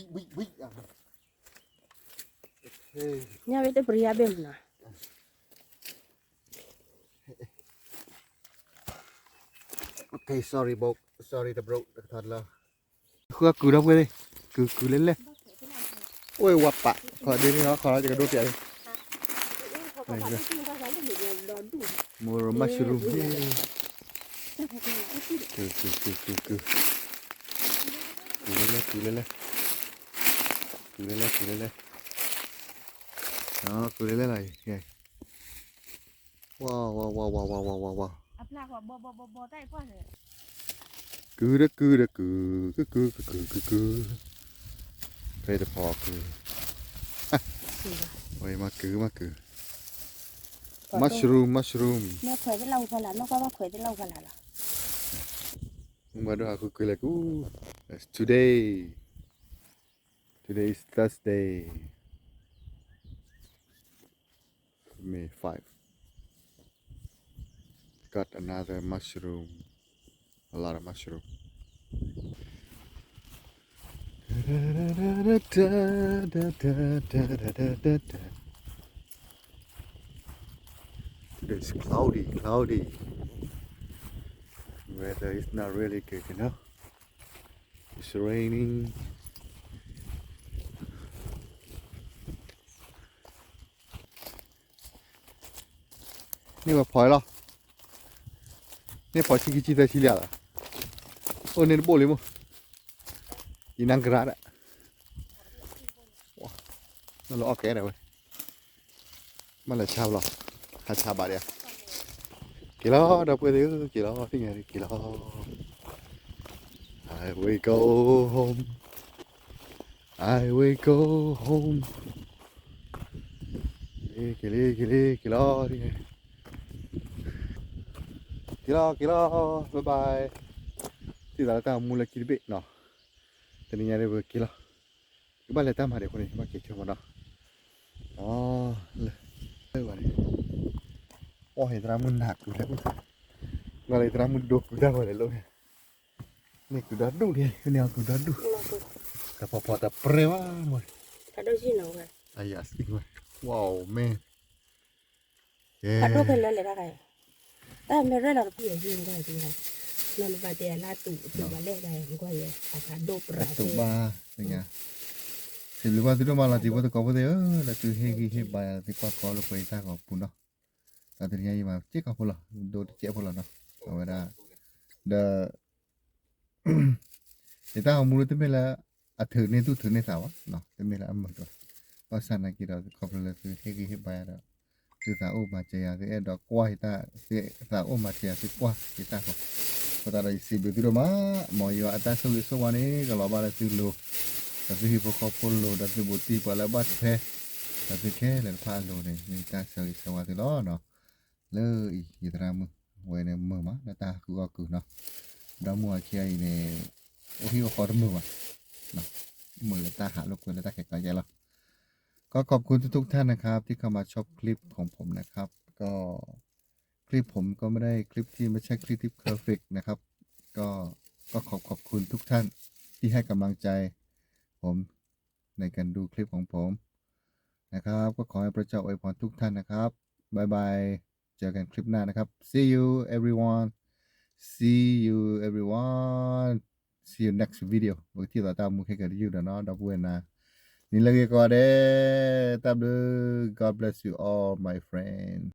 ဝံၣ် ဝံၣ် ဝံၣ် ဝံၣ် ဝံၣ် ညါဝဲတပရံယါဘ့ၣ်မနၤ Okay, sorry, bro. Sorry, the bro. တကထီတလီၤ ဃုအကုၢ်ဒီပုၢ်ဝဲၢ်သ့ၣ် ကုၢ်ကုၢ်လဲၣ်လဲၣ် အိၣ်ဝဲပာ် ခီဒ်န့ၣ်လီၤ ခီလီၤ ယကဒိပျး more mushroom ကုၢ် ကုၢ် ကုၢ် ကုၢ် ကုၢ် ကုၢ်လဲၣ်လဲၣ် ကုၢ်လဲၣ်လဲၣ် ကုၢ်လဲၣ်လဲၣ် ကုၢ်လဲၣ်လဲၣ် ကုၢ်လဲၣ်လဲၣ်လီၤ ဝါ ဝါ ဝါ ဝါ ဝါ ဝါ ဝါ ဝါ ကုၢ်ဒီးကုၢ်ဒီးကုၢ် ကုၢ် ကုၢ် ကုၢ် ကုၢ် ကုၢ် ဖဲတဖီကုၢ် ဝဲမၤကုၢ် မၤကုၢ် mushroom, mushroom မ့ၢ်ခွဲးသ့ၣ်လၢ်ဖီလာ် မ့ၢ်ကွၢ်ဘၣ်ခွဲးသ့ၣ်လၢ်ဖီလာ်လီၤ မ့ၢ်ဒိၣ်ဟးဃုကုၢ်လဲၣ်ကူ today, today is Thursday, May five. Got another mushroom. A lot of mushroom. Today is cloudy, cloudy. Weather is not really good, you know. It's raining. န့ၢ်ဝဲဖီလီၤ န့ၢ်ဖီဆံခံဆံသၢဆံလံလီၤ အိၣ်န့ၢ်တဘိၣ်လံမး ယနၢ်ကရၢဒၣ် နလီၤအီၣ်ကဲဒၣ်ဝဲ မ့ၢ်လဲၤဆါဘၣ်လီၤ ဟးဆါဘၣ်ဒၣ် က့ၤလီၤ ဒီပုၢ်ဝဲၢ်သ့ၣ်ဧၢ က့ၤလီၤ သ့ၣ်ညါက့ၤလီၤ I will go home, I will go home. က့ၤလံ က့ၤလံ က့ၤလီၤ က့ၤလီၤ က့ၤလီၤ bye bye. ထံၣ်သးလၢတၢ်မူလၢခံတဘ့ၣ်နီၤ တနံၤညါဒ်ပက့ၤလီၤ ကဘၣ်လဲၤတၢ်မၤဒံးအဃိန့ၣ် ဘၣ်က့ၤဆိမးနီၤ လၢ လၢဘၣ်န့ၣ် အီၣ်ဟ့ၣ်သရၣ်မုၣ်နၤကုၢ်လဲၣ် နလၢသရၣ်မုၣ်ဒိကုၢ်တၢ်ဝဲလဲၣ်လိၣ်န့ၣ် န့ၢ်ကုၢ်ဒီဒူၣ်န့ၣ် န့ၢ်အီၤကုၢ်ဒီဒူၣ် တဖီဖီတပြဲဘၣ်မး အယၤစံးဝဲ wow man ဖးဒိၣ်ဖဲလဲၣ်လဲၣ်တၢ်ဂၤ တၢ်မ့ၢ်ရဲၣ်လီၤတပှဲၤ နဘၣ်တဲလၢတူၢ်တူၢ်ဘၣ်လဲၣ်တၢ် ကွၢ်ယဲ အဖးဒိၣ်ပြး တူၢ်ဘၣ် သ့ၣ်ညါ စံးဘျုးဘၣ်သုဒိၣ်မးလီၤ တံၤဖိသကိးဖိသ့ၣ်ဧၢ လၢသုဟ့ၣ်ဂံၢ်ဟ့ၣ်ဘါယၤ လၢသုကွၢ်ကီလၢပှဲၤယတၢ်ဂီၤပူၤနီၤ ဒီးတနံၤညါယမၤစ့ၢ်ကီးဖိလီၤ ဒိတစဲးဖိလီၤနီၤ အဝဲဒၣ် ဒီး ယတၢ်ဂီၤမူလၢတမ့ၢ်လၢ အထုးန့ၢ်သူၣ်ထုးန့ၢ်သးဘၣ်, တမ့ၢ်လၢအမုာ်တၢ်, ဘၣ်ဆၣ်နာ်က့ဒီး ခီဖျိလၢသုဟ့ၣ်ဂံၢ်ဟ့ၣ်ဘါယၤဒီး သုသးအိၣ်မၤစၢၤယၤ သုအဲၣ်ဒိးကွၢ်ယတၢ် သုသးအိၣ်မၤစၢၤယၤ သုကွၢ်ယတၢ်ဃီ, အဃိသတးဒီးယစံးဘျုးသုဒိၣ်မး, မ်ယွၤအတၢ်ဆိၣ်ဂ့ၤဆိၣ်ဝါန့ၣ် ကလီၤဘၣ်လၢသုလိၤ, ဒီးသုဟံၣ်ဖိဃီဖိလိၤ, ဒီးသုဘူးတံၢ်ပှၤလၢအဘၣ်ထွဲ, ဒီးသုခဲလၢာ်တဖၣ်အလိၤန့ၣ် မ့ၢ်တၢ်ဆၢဂ့ၤဆၢဝါသုလီၤ. လၢအံၤ ယသရၣ်မုၣ်ဝဲန့ၣ်မုာ်မး လၢတၢ်ဃုအီၣ်ကုၢ်နီၤ, ဒီမုၢ်အခံအံၤန့ၣ် အိၣ်ဟံၣ်အိၣ်ဃီတမုာ်ဘၣ်, မုာ်လၢတၢ်ဟးလိာ်ကွဲလၢတၢ်ခဲးကးယဲလီၤ. ก็ขอบคุณทุกๆท่านนะครับที่เข้ามาชมคลิปของผมนะครับ ก็คลิปผมก็ไม่ได้คลิปที่ไม่ใช่คลิปที่ perfect นะครับ ก็ก็ขอบขอบคุณทุกท่านที่ให้กำลังใจผมในการดูคลิปของผมนะครับ ก็ขอให้พระเจ้าอวยพรทุกท่านนะครับ บ๊ายบาย เจอกันคลิปหน้านะครับ see you everyone, see you everyone, see you next video ပကထံၣ်လိာ်တၢ်မူခဲကဲတယုၢ်ဒီးနီၤ ဒီပုၢ်ဝဲၢ်နၤ, နံၤလၢဂ့ၤကိးဂၤဒဲး, တၢ်ဘျုး, God bless you all my friend.